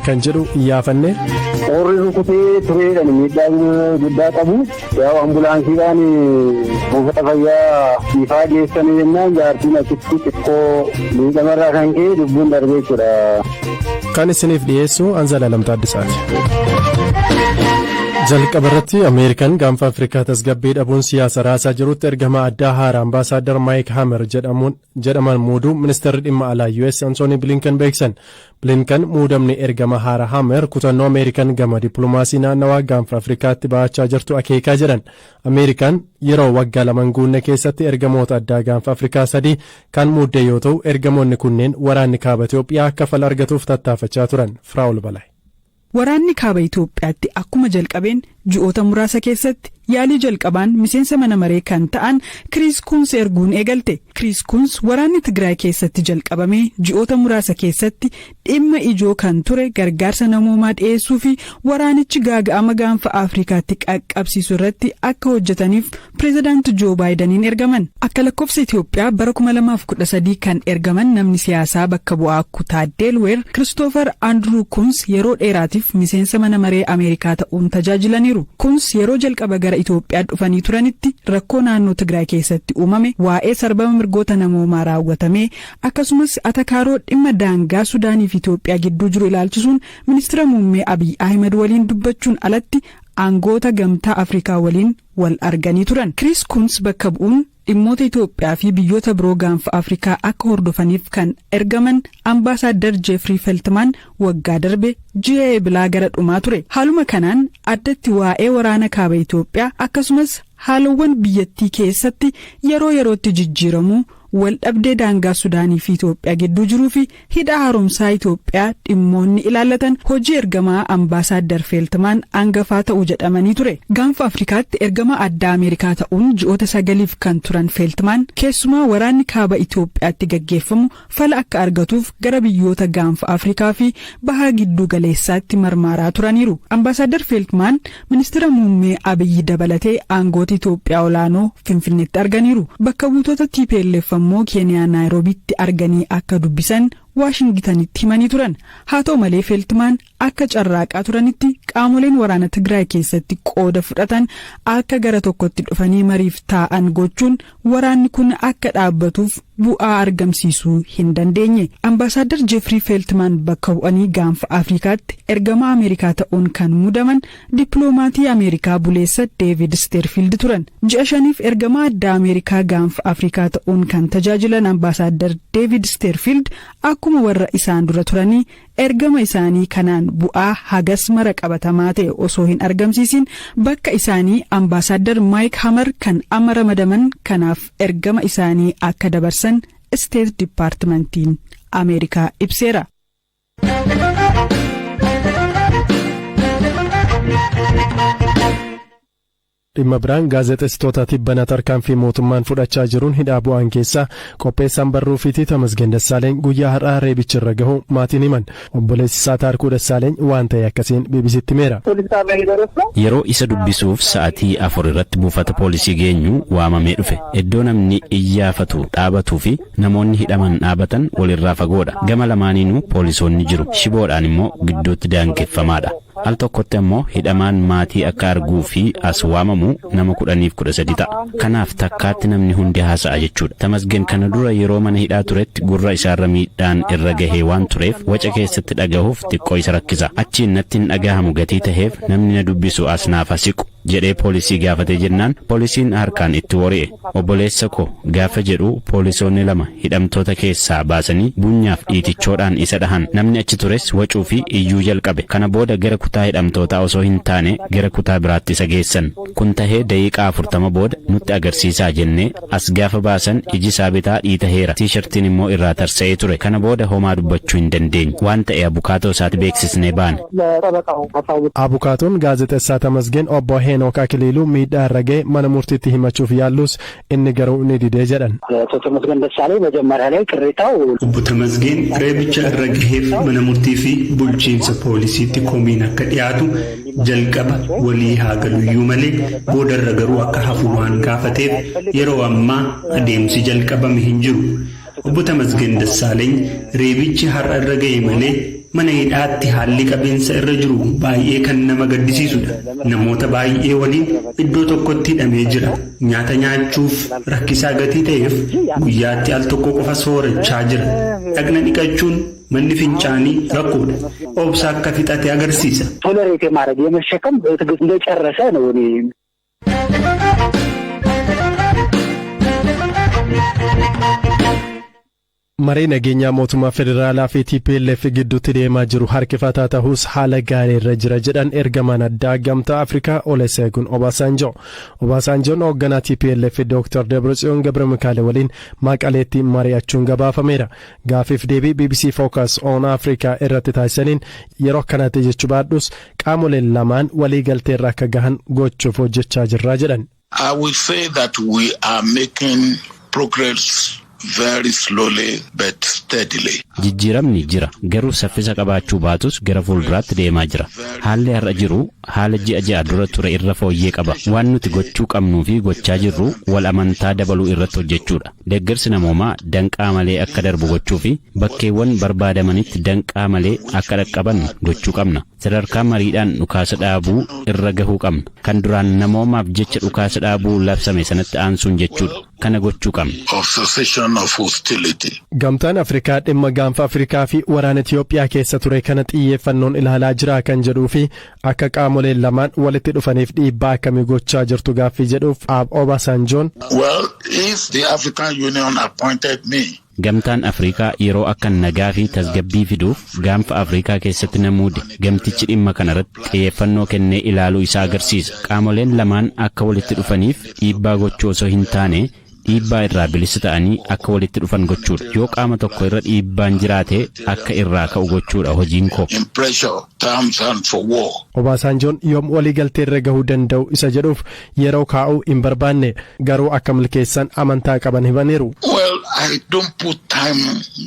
Kan jedhu iyyaafanne. Qorri rukutee tureedhaan miidhaa guddaa qabu. Yaa ambulaansiidhaan buufata fayyaa ifaa geessanii jennaan jaartiin achitti xiqqoo miidhamarraa kan ka'e lubbuun darbee jechuudha. Kan isiniif dhiyeessu Anzalaa Lamtaaddisaati. Jalqaba irratti, Ameerikaan Gaanfa Afrikaa tasgabbii dhabuun siyaasa raasaa jirutti ergama addaa haaraa Ambaasaaddar Maayik Hamer jedhaman muuduu ministeerri dhimma alaa US Antooni Bilinkan beeksisan. Bilinkan muudamni ergama haaraa Hamer kutannoo Ameerikaan gama dippiloomaasii naannawaa Gaanfa Afrikaatti ba'achaa jirtu akeekaa jedhan. Ameerikaan yeroo waggaa 2 guunne keessatti ergamoota addaa Gaanfa Afrikaa sadii kan muuddee yoo ta'u, ergamoonni kunneen waraanni kaaba Itoophiyaa akka fala argatuuf tattaafachaa turan. Firaa'ol Balaa. Waraanni kaaba Itoophiyaatti akkuma jalqabeen ji'oota muraasa keessatti yaalii jalqabaan miseensa mana maree kan ta'an Kiriis Kuns erguun eegalte. Kiriis Kuns waraanni Tigraay keessatti jalqabamee ji'oota muraasa keessatti dhimma ijoo kan ture gargaarsa namoomaa dhiyeessuu fi waraanichi gaaga'ama Gaanfa Afrikaatti qaqqabsiisu irratti akka hojjetaniif Pireezidaanti Joo Baayidaniin ergaman. Akka lakkoofsa Itoophiyaa bara 2013 kan ergaman namni siyaasaa bakka bu'aa kutaa Deelweer Kiristoofer Andruu Kuns yeroo dheeraatiif miseensa mana maree Ameerikaa ta'uun tajaajilaniiru. Kuns yeroo jalqaba gara Itoophiyaa dhufanii turanitti rakkoo naannoo Tigraay keessatti uumame, waa'ee sarbama mirgoota namoomaa raawwatamee, akkasumas atakaaroo dhimma daangaa Sudaanii fi Itoophiyaa gidduu jiru ilaalchisuun ministira muummee Abiy Ahmed waliin dubbachuun alatti aangoota Gamtaa Afrikaa waliin wal arganii turan. Kiriis Kuns bakka bu'uun dhimmoota Itoophiyaa fi biyyoota biroo Gaanfa Afrikaa akka hordofaniif kan ergaman Ambaasaaddar Jeefrii Feltmaan waggaa darbe ji'a Eebilaa gara dhumaa ture. Haaluma kanaan addatti waa'ee waraana kaaba Itoophiyaa, akkasumas haalawwan biyyattii keessatti yeroo yerootti jijjiiramuu, wal dhabdee daangaa Sudaanii fi Itoophiyaa gidduu jiruu fi hidha haaromsaa Itoophiyaa dhimmoonni ilaallatan hojii ergamaa Ambaasaaddar Feeltimaan hangafaa ta'uu jedhamanii ture. Gaanfa Afrikaatti ergama addaa Ameerikaa ta'uun ji'oota 9f kan turan Feeltimaan keessumaa waraanni kaaba Itoophiyaatti gaggeeffamu fala akka argatuuf gara biyyoota Gaanfa Afrikaa fi baha gidduu galeessaatti marmaaraa turaniiru. Ambaasaaddar Feeltimaan ministira muummee Abiyyi dabalatee aangoota Itoophiyaa olaanoo Finfinneetti arganiiru. Bakka buutota TPLF ammoo Keeniyaa Naayiroobiitti arganii akka dubbisan Waashingitanitti himanii turan. Haa ta'u malee, Feeltimaan akka carraaqaa turanitti qaamoleen waraana Tigraay keessatti qooda fudhatan akka gara tokkotti dhufanii mariif taa'an gochuun waraanni kun akka dhaabbatuuf bu'aa argamsiisuu hin dandeenye. Ambaasaaddar Jeefrii Feeltimaan bakka bu'anii Gaanfa Afrikaatti ergamaa Ameerikaa ta'uun kan muudaman dippiloomaatii Ameerikaa buleessa Deevid Isteerfiild turan. Ji'a 5f ergamaa addaa Ameerikaa Gaanfa Afrikaa ta'uun kan tajaajilan Ambaasaaddar Deevid Isteerfiild akkuma warra isaan dura turanii ergama isaanii kanaan bu'aa hagas mara qabatamaa ta'e osoo hin argamsiisin bakka isaanii Ambaasaaddar Maayik Hamar kan amma ramadaman kanaaf ergama isaanii akka dabarsan State Departmentiin Ameerikaa ibseera. Dhimma biraan, gaazexeessitoota tibbana tarkaanfii mootummaan fudhachaa jiruun hidhaa bu'aan keessaa qopheessaan barruu fiitii Tamasgeen Dassaaleny guyyaa har'aa reebichi irra gahu maatiin himan. Obboleessi isaa Taarkuu Dassaaleeny waan ta'e akkasiin BBCtti himeera. Yeroo isa dubbisuuf sa'atii 4 irratti buufata poolisii geenyu waamamee dhufe. Iddoo namni iyyaafatu dhaabatuu fi namoonni hidhaman dhaabatan walirraa fagoodha. Gama lamaaniinuu poolisoonni jiru. Shiboodhaan immoo gidduutti daangeffamaadha. Al tokkotti ammoo hidhamaan maatii akka arguu fi as waamamu nama 10f 13 ta'a. Kanaaf takkaatti namni hundi haasa'a jechuudha. Tamasgen kana dura yeroo mana hidhaa turetti gurra isaarra miidhaan irra gahee waan tureef waca keessatti dhagahuuf xiqqoo isa rakkisa. Achiin natti hin dhagahamu gatii taheef namni na dubbisu as naaf ha siqu jedhee poolisii gaafatee jennaan poolisiin harkaan itti wori'e. Obboleessa ko gaafa jedhu poolisoonni lama hidhamtoota keessaa baasanii bunyaaf dhiitichoodhaan isa dhahan. Namni achi tures wacuu fi iyyuu jalqabe. Kana booda gara kutaa hidhamtootaa osoo hin taane gara kutaa biraatti isa geessan. Kun tahee daqiiqaa 40 booda nutti agarsiisaa jennee as gaafa baasan iji isaa bitaa dhiitaheera. Tiishartiin immoo irraa tarsa'ee ture. Kana booda homaa dubbachuu hin dandeenye. Waan ta'e abukaatoo isaatti beeksisnee baane. Abukaatoon gaazexessaa Tamasgeen obbo Heenook Akiliiluu miidhaa irra gahe mana murtiitti himachuuf yaallus inni garuu ni didee jedhan. አቶ ተመስገን ደሳለኝ መጀመሪያ ላይ ቅሬታው Obbo Tamasgeen reebicha irra gaheef mana murtii fi bulchiinsa poolisiitti komiin akka dhiyaatu jalqaba walii haa galuyyuu malee boodarra garuu akka hafu waan gaafateef yeroo ammaa adeemsi jalqabame hin jiru. Obbo Tamasgeen Dassaaleny reebichi har'a irra gahe malee Mana hidhaatti haalli qabeensa irra jiru baay'ee kan nama gaddisiisudha. Namoota baay'ee waliin iddoo tokkotti hidhamee jira. Nyaata nyaachuuf rakkisaa gatii ta'eef guyyaatti al tokko qofa soorachaa jira. Dhaqna dhiqachuun, manni fincaanii rakkoodha. Obsa akka fixate agarsiisa. Tolerate የማድረግ የመሸከም ትዕግስት እንደጨረሰ ነው እኔ። Marii nageenyaa mootummaa federaalaa fi TPLF gidduutti deemaa jiru harkifataa ta'us haala gaarii irra jira jedhan ergamaan addaa Gamtaa Afrikaa Olusegun Obasanjo. Obasanjoon hoogganaa TPLF Dr. Debretsiyoon Gabra Mikaa'el waliin Maqaleetti mari'achuun gabaafameera. Gaafiif deebii BBC Focus on Africa irratti taasisaniin, yeroo akkanatti jechuu baadhus, qaamoleen lamaan walii galteerra akka gahan gochuuf hojjechaa jirra jedhan. I will say that we are making progress very slowly but steadily. Jijjiiramni jira, garuu saffisa qabaachuu baatus gara fuulduraatti deemaa jira. Haalli har'a jiru haala ji'a 6 dura ture irra fooyyee qaba. Waan nuti gochuu qabnuu fi gochaa jirru wal amantaa dabaluu irratti hojjechuudha. Deeggarsi namoomaa danqaa malee akka darbu gochuu fi bakkeewwan barbaadamanitti danqaa malee akka dhaqqaban gochuu qabna. Sadarkaa mariidhaan dhukaasa dhaabuu irra gahuu qabna. Kan duraan namoomaaf jecha dhukaasa dhaabuu labsame sanatti aansuun jechuudha. Kana gochuu qabna. Of cessation of hostility. Gamtaan Afrikaa dhimma Gaanfa Afrikaa fi waraana Itiyoophiyaa keessa ture kana xiyyeeffannoon ilaalaa jira kan jedhuu fi akka qaamoleen lamaan walitti dhufaniif dhiibbaa akkamii gochaa jirtu gaaffii jedhuuf Aab Obasanjoon. Well, if the African Union appointed me Gamtaan Afrikaa yeroo akka nagaa fi tasgabbii fiduuf Gaanfa Afrikaa keessatti na muude, gamtichi dhimma kanarratti xiyyeeffannoo kennee ilaaluu isaa agarsiisa. Qaamoleen lamaan akka walitti dhufaniif dhiibbaa gochuu osoo hin taane, dhiibbaa irraa bilisa ta'anii akka walitti dhufan gochuudha. Yoo qaama tokko irra dhiibbaan jiraate, akka irraa ka'u gochuudha hojiin koo. in pressure terms and for war. Obaasanjoon yoom waliigaltee irra gahuu danda'u isa jedhuuf yeroo kaa'uu hin barbaanne, garuu akka milkeessan amantaa qaban himaniiru. Well, I don't put time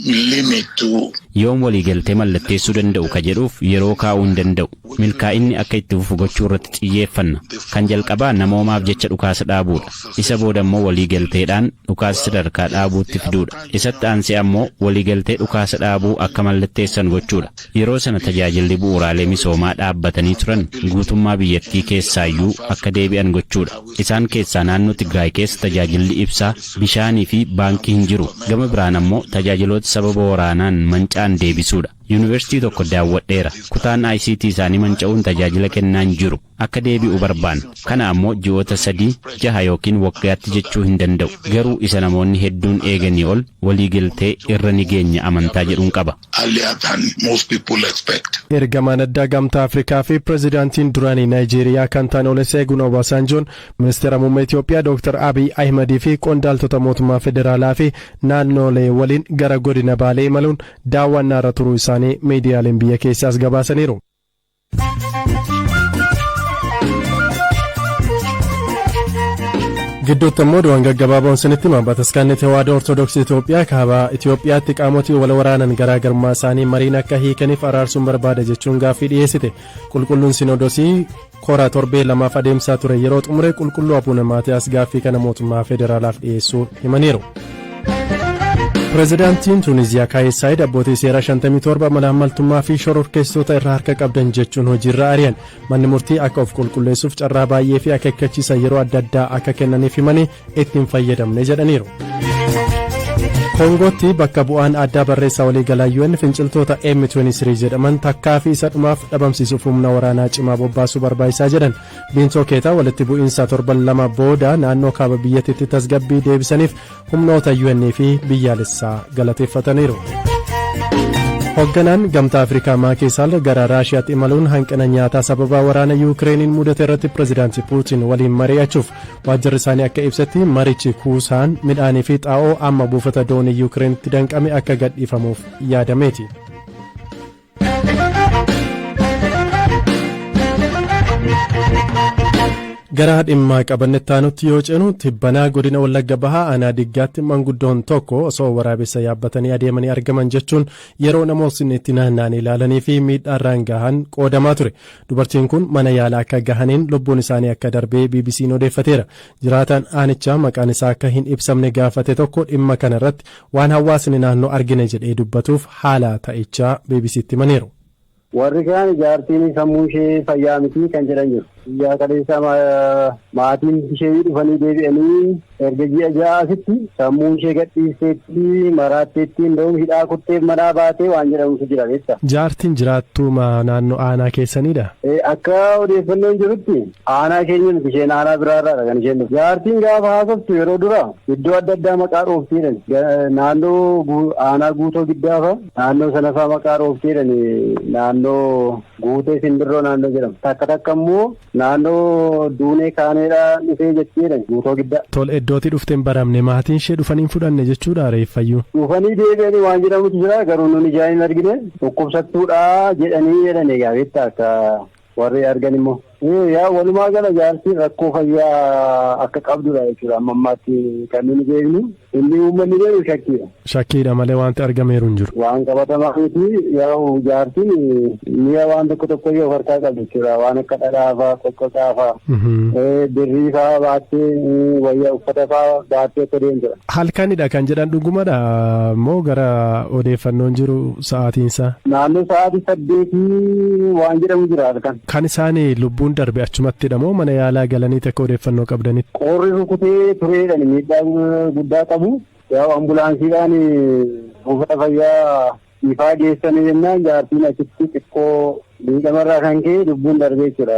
limit to Yoom waliigaltee mallatteessuu danda'u ka jedhuuf yeroo kaa'uu hin danda'u. Milkaa'inni akka itti fufu gochuu irratti xiyyeeffanna. Kan jalqabaa namoomaaf jecha dhukaasa dhaabuudha. Isa booda immoo waliigalteedhaan dhukaasa sadarkaa dhaabuutti fiduudha. Isatti aansee ammoo waliigaltee dhukaasa dhaabuu akka mallatteessan gochuudha. Yeroo sana tajaajilli bu'uuraalee misoomaa dhaabbatanii turan guutummaa biyyattii keessaayyuu akka deebi'an gochuudha. Isaan keessaa naannoo Tigraay keessa tajaajilli ibsaa, bishaanii fi baankii hin jiru. Gama biraan ammoo tajaajiloota sababa waraanaan manca'an deebisuudha. Yuunivarsiitii tokko daawwadheera. Kutaan ICT isaanii manca'uun tajaajila kennaa hin jiru. Akka deebi'u barbaanna. Kana ammoo ji'oota 3, 6 yookiin waggaatti jechuu hin danda'u. Garuu isa namoonni hedduun eeganii ol waliigaltee irra ni geenya amantaa jedhuun qaba. earlier than most people expect. Ergamaan addaa Gamtaa Afrikaa fi pirezidaantiin duraanii Naayijeeriyaa kan ta'an Olusegun Obasanjoon ministeera muummee Itiyoophiyaa Dr. Abiy Ahimadii fi qondaaltota mootummaa federaalaa fi naannolee waliin gara godina Baalee imaluun daawwannaa irra turuu isaanii miidiyaaleen biyya keessaas gabaasaniiru. Gidduutti immoo du'an gaggabaaboon sinitti hima. Bataskaanni Tewaahidoo Ortodoksii Itoophiyaa kaaba Itoophiyaatti qaamotii wal waraanan garaagarummaa isaanii mariin akka hiikaniif araarsuun barbaada jechuun gaaffii dhiyeessite. Qulqulluun Sinoodosii kora torbee 2f adeemsaa ture yeroo xumure, Qulqulluu Abuuna Maatiyaas gaaffii kana mootummaa federaalaaf dhiyeessuu himaniiru. Pireezidaantiin Tuuniziyaa Kaayis Saayid abbootii seeraa 57 malaammaltummaa fi shororkeessitoota irraa harka qabdan jechuun hojiirra ari'an. Manni murtii akka of qulqulleessuuf carraa baay'ee fi akeekkachiisa yeroo adda addaa akka kennaniif himanii ittiin fayyadamne jedhaniiru. Koongootti bakka bu'aan addaa barreessaa waliigalaa UN finciltoota M23 jedhaman takkaa fi isa dhumaaf dhabamsiisuuf humna waraanaa cimaa bobbaasuu barbaachisaa jedhan. Biintoo Keetaa walitti bu'iinsa torban 2 booda naannoo kaaba biyyattiitti tasgabbii deebisaniif humnoota UN fi biyyaalessaa galateeffataniiru. Hoogganaan Gamtaa Afrikaa Maakii Saal gara Raashiyaatti imaluun hanqina nyaataa sababa waraana Yuukireeniin mudate irratti pirezidaantii Puutiin waliin mari'achuuf. Waajjirri isaanii akka ibsetti, marichi kuusaan midhaanii fi xaa'oo amma buufata doonii Yuukireenitti danqame akka gadhiifamuuf yaadameeti. Gara dhimma qabannetti aanutti yoo ceenu, tibbanaa godina Wallagga Bahaa aanaa Diggaatti manguddoon tokko osoo waraabessa yaabbatanii adeemanii argaman jechuun yeroo namootni itti naanna'an ilaalanii fi miidhaarraan gahan qoodamaa ture. Dubartiin kun mana yaalaa akka gahaniin lubbuun isaanii akka darbee BBC'n odeeffateera. Jiraataan aanichaa maqaan isaa akka hin ibsamne gaafate tokko dhimma kana irratti waan hawaasni naannoo argine jedhee dubbatuuf haala ta'ichaa BBC'tti himaniiru. Warri kaan jaartiin sammuu ishee fayyaa miti kan jedhan jiru. Guyyaa kaleessaa maatiin ishee dhufanii deebi'anii erga ji'a 6 asitti sammuu ishee gadhiisteetti, maraatteetti, hin hidhaa kutteef manaa baatee waan jedhamutu jira beektaa. Jaartiin jiraattuu naannoo aanaa keessaniidha? Akka odeeffannoon jirutti aanaa keenya miti, isheen aanaa biraarraadha kan isheen dhufte. Jaartiin gaafa haasoftu yeroo dura iddoo adda addaa maqaa dhoofteedhan. Naannoo aanaa Guutoo Giddaafa naannoo sanafaa maqaa dhoofteedhan, naannoo Guutee Simbirroo naannoo jedhamu. Takka takka immoo naannoo Duunee Kaaneedhaa dhufee jetteedhan, Guutoo Giddaa. Tol, iddootii dhufteen baramne, maatiin ishee dhufanii fudhanne jechuudha reeffayyuu? Dhufanii deebi'anii waan jedhamutu jira, garuu nuni ijaan hin argine. Dhukkubsattuudha jedhanii jedhan egaa beektaa, akka warri argan immoo. Yaa, walumaa gala jaartiin rakkoo fayyaa akka qabdudha jechuudha amma ammaatti kan nuni beeknu. Inni uummanni beeku shakkiidha. Shakkiidha malee wanti argameeru hin jiru. Waan qabatamaa miti. Yaa, jaartiin mi'a waan tokko tokko yoo harkaa qabdi jechuudha. Waan akka dhadhaa fa'aa, qoqqoqaa fa'aa, birrii fa'aa baattee, wayyaa uffata fa'aa baattee akka deemtudha. Halkanidha kan jedhan dhugumadha moo gara odeeffannoon jiru sa'aatiinsaa? Naannoo sa'aatii 8 waan jedhamu jira halkan. Kan isaan lubbuun darbe achumattidha moo mana yaalaa galanii akka odeeffannoo qabdanitti? Qorri rukutee tureedhaan miidhaa guddaa qabu. Yaa, ambulaansiidhaan buufata fayyaa Ifaa geessanii jennaan jaartiin achitti xiqqoo miidhamarraa kan ka'e lubbuun darbee jechuudha.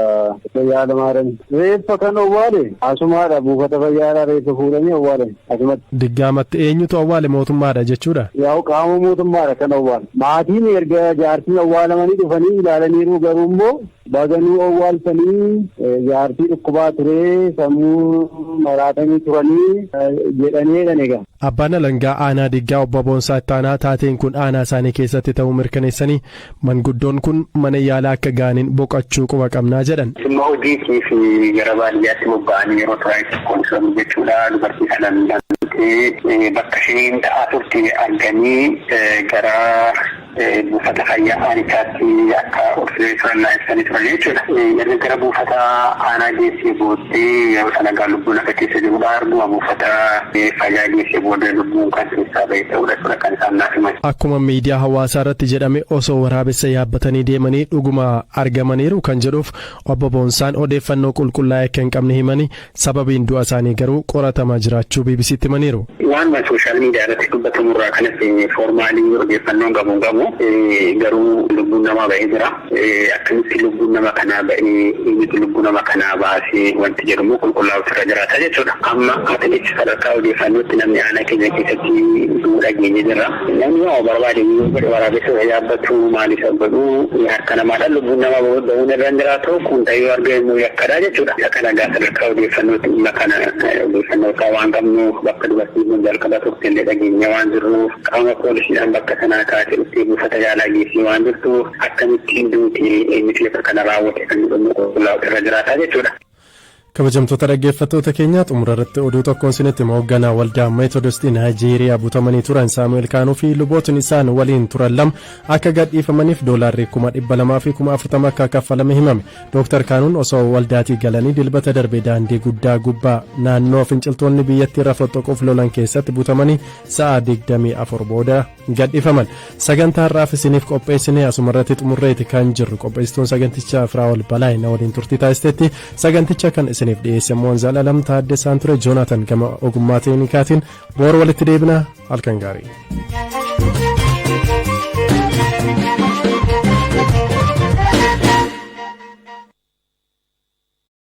Yaalamaa jiran. Reeffa kan owwaale asumaadha, buufata fayyaadhaa reeffa fuudhanii owwaalan asumatti. Diggaamatti eenyutu awwaale, mootummaadha jechuudha? Yaa'u, qaama mootummaadha kan owwaale. Maatiin erga jaartiin owwaalamanii dhufanii ilaalaniiru, garuu immoo baganuu owwaaltanii, jaartii dhukkubaa turee, sammuu maraatanii turanii jedhanii jedhan egaa. Abbaan alangaa aanaa Diggaa obbo Boonsaa Ittaanaa taateen kun aanaa isaanii keessatti ta'uu mirkaneessanii, manguddoon kun mana yaalaa akka ga'aniin boqochuu quba qabnaa jedhan. Dhimma hojiitii fi gara baadiyyaatti bobba'anii yeroo turanitti poolisoonni jechuudha dubartii kana miidhamtee bakka isheen ta'aa turte arganii gara buufata fayyaa aanichaatti akka turannaa ibsanii turan jechuudha. Erga gara buufata aanaa geessee booddee yeroo sana gaa lubbuun akka keessa jirudha. Arguma buufata fayyaa geessee booddee lubbuun kan keessaa ba'e ta'uudha jechuudha kan isaan naaf himan. Akkuma miidiyaa hawaasaa irratti jedhame osoo waraabessa yaabbatanii deemanii dhuguma argamaniiru kan jedhuuf obbo Boonsaan odeeffannoo qulqullaa'ee akka hin qabne himanii, sababiin du'a isaanii garuu qoratamaa jiraachuu BBCtti himaniiru. Waan social media irratti dubbatamurraa kanas formal odeeffannoon qabu hin qabu, garuu lubbuun namaa ba'ee jira. Akkamitti lubbuun nama kanaa ba'ee, eenyutu lubbuu nama kanaa baasee wanti jedhamu qulqullaa'utu irra jiraata jechuudha. Amma atileet sadarkaa odeeffannootti namni aanaa keenya keessatti du'uu dhageenye jirra. Namni yoo barbaade yoo godhe waraabessa yaabbatu maaliif godhu, harka namaadhaan lubbuun nama ba'uun irra hin jiraatu, kun ta'ee argamu yakkadha jechuudha. Isa kana egaa sadarkaa odeeffannootti dhimma kana odeeffannoo waan qabnu, bakka dubartiin kun jalqaba turte illee dhageenya waan jirruuf, qaama poolisiidhaan bakka sanaa kaatee dhuftee buufata yaalaa geessee waan jirtuuf, akkamittiin duuti, eenyutu yakka kana raawwate kan jedhamu qulqullaa'utu irra jiraata jechuudha. Kabajamtoota dhaggeeffattoota keenyaa, xumura irratti oduu tokkoon isinitti hima. Hoogganaa waldaa Meetodistii Naayijeeriyaa butamanii turan Saamu'eel Kaanuu fi lubootni isaan waliin turan lama akka gadhiifamaniif doolaarri 240,000 akka kaffalame himame. Dooktar Kaanuun osoo waldaatii galanii Dilbata darbe daandii guddaa gubbaa naannoo finciltoonni biyyattii irra fottoquuf lolan keessatti butamanii sa'a 24 booda gadhiifaman. Sagantaa har'aaf isiniif qopheessine asuma irratti xumurreeti kan jirru. Qopheessituun sagantichaa Firaa'ol Balaay na waliin turtii taasistetti. Saganticha kan isiniif dhiyeesse immoo Zalaalam Taaddesaan ture. Joonaatan gama ogummaa teeknikaatiin. Boru walitti deebina, halkan gaarii.